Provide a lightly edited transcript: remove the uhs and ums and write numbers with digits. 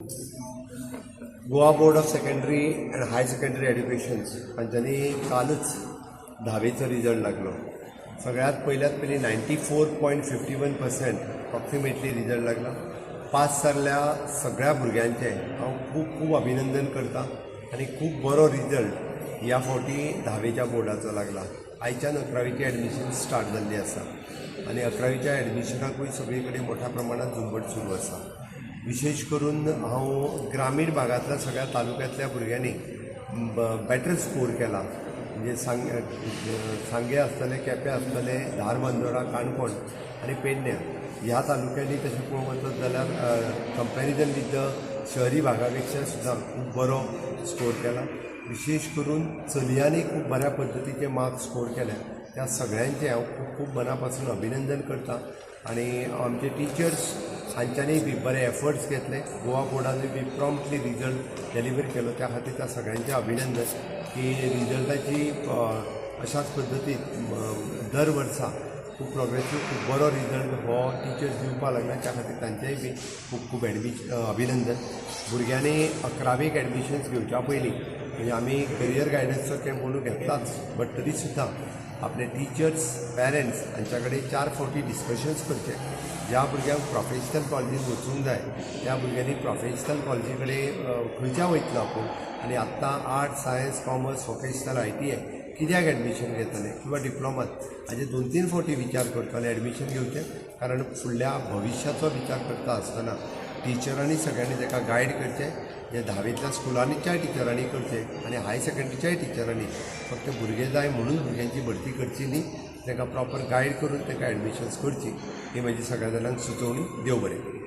Goa Board of Secondary and Higher Secondary Education हांच्यांनी कालच धावेचो result लागलो. सगळ्यात पयल्यात पयलीं 94.51% approximately result लागला. पास जाल्ल्या सगळ्या भुरग्यांचें हांव खूब खूब अभिनंदन करता आनी खूब बरो रिजल्ट ह्या फावटी धावेच्या बोर्डाचो लागला. आयच्यान अकरावेची एडमिशन स्टार्ट जाल्ली आसा आनी अकरावेच्या एडमिशनाकूय सगळी कडेन मोठ्या प्रमाणात झुंबड सुरू आसा. विशेश करून हांव ग्रामीण भागांतल्या सगळ्या तालुक्यांतल्या भुरग्यांनी बेटर स्कोर केला. म्हणजे सांगे आसतले, केपें आसतले, धारबांदोडा, काणकोण आनी पेडण्यां ह्या तालुक्यांनी तशें पळोवंक वचत जाल्यार कंपॅरिजन विथ the शहरी भागा पेक्षा सुद्दां खूब बरो स्कोर केला. विशेश करून चलयांनी खूब बऱ्या पद्दतीचे मार्क्स स्कोर केल्या. त्या सगळ्यांचें हांव खूब खूब मना पासून अभिनंदन करता आनी आमचे टिचर्स हांच्यांनी बी बरे एफर्ट्स घेतले. गोवा बोर्डानूय बी प्रॉम्प्टली रिजल्ट डिलिव्हर केलो. त्या खातीर त्या सगळ्यांचें अभिनंदन की रिजल्टाची अशाच पद्दतीन दर वर्सा खूब प्रोग्रेसीव, खूब बरो रिजल्ट हो टिचर्स दिवपाक लागल्या. त्या खातीर तांचेंय बी खूब खूब अभिनंदन. भुरग्यांनी अकरावेक एडमिशन्स घेवच्या पयलीं, म्हणजे आमी करियर गायडन्सचो कॅम्प म्हणून घेतलाच, बट तरी सुद्दां आपले टिचर्स, पॅरंट्स हांच्या कडेन चार फावटी डिस्कशन्स करचे. ज्या भुरग्यांक प्रोफेशनल कॉलेजीन वचूंक जाय, त्या भुरग्यांनी प्रोफेशनल कॉलेजी कडेन खंयच्या वयतलो आपूण आनी आत्तां art, science, commerce, vocational, ITI कित्याक एडमिशन घेतले किंवा डिप्लोमात, हाजे दोन तीन फावटी विचार करचो आनी एडमिशन घेवचें. कारण फुडल्या भविश्याचो विचार करता आसतना टिचरांनी सगळ्यांनी ताका गायड करचें, जे धावेंतल्या स्कुलांच्याय टिचरांनी करचें आनी हायर सेकंडरीच्याय टिचरांनी. फक्त भुरगे जाय म्हणून भुरग्यांची भरती करची न्ही, तांकां प्रॉपर गायड करून तांकां एडमिशन्स करची, ही म्हजी सगळ्या जाणांक सुचोवणी. देव बरें करूं.